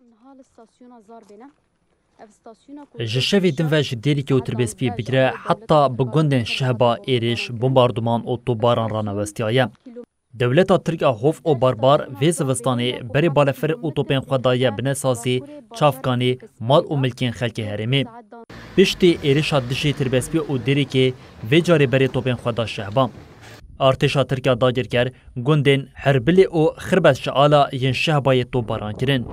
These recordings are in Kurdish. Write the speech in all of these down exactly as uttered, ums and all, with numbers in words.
Niha li stasyona Zarbê ne. Ev stasyona ku Ji şevê din ve ji Dêrikê û Tirbêspiyê bigire heta bi gundên Şehba êrîş, bombarduman û topbaran ranewestiyaye. Dewleta Tirk a hov û barbar vê zivistanê berê balefir û topên xwe daye binesazî, çavkanî, mal û milkên xelkê herêmê. Piştî êrişa dijî Tirbêspiyê û Dêrikê vê carê berê topên xwe da Şehba. Artêşa Tirk a dagirker gundên Herbilê û Xirbet Şiala yên Şehbayê topbaran kirin.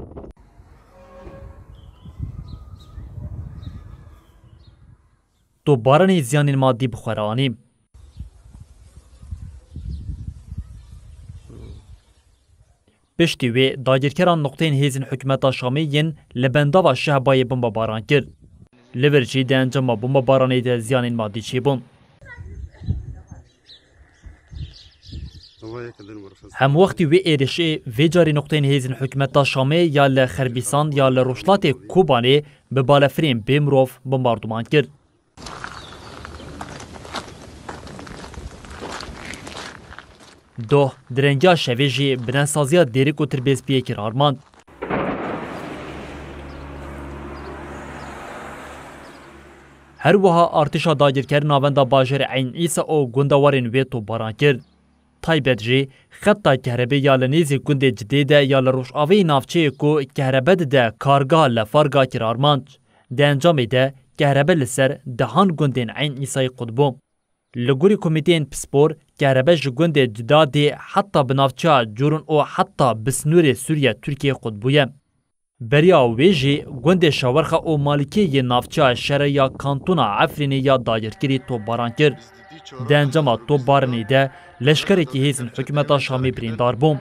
Topbaranê ziyanên madî bi xwe re anî. Piştî wê dagirkeran nuqteyên hêzên hikûmeta Şamê yên li bendava Şehbayê bombebaran kir. Li vir jî di encama bombebaranê de ziyanên madî çêbûn. Hemwextî wê êrişê vê carî nuqteyên hêzên hikûmeta Şamê ya li Xerbîsan ya li rojhilatê Kobanê bi balefirên bê mirov bombarduman kir. Doh, direngiya şevê jî binesaziya Dêrik û Tirbêspiyê kir armand. Her wiha artêşa dagirker navenda bajarê Eyn Îsa û gundewarên wê topbaran kir. Taybet jî xeta kehrebê ya li nêzî gundê Cidê de ya li rojavayê navçeyê ku kehrebe dide kargeha Lefarga kir armanc. Di encamê de kehrebe li ser dehan gundên Eyn Îsayê qut bû. Li gorî komîteyên pispor, kehrebe ji gundê Cida dê heta bi navçeya Curun û heta bi sinûrê Sûriye Tirkiye qut bûye. Beriya wê jî gundê Şawerxa û Malikê yê navçeya şerê ya kantona Efrînê ya dagirkirî topbaran kir. Di encama topbaranê de leşkerekî hêzên hikûmeta Şamê birîndar bû.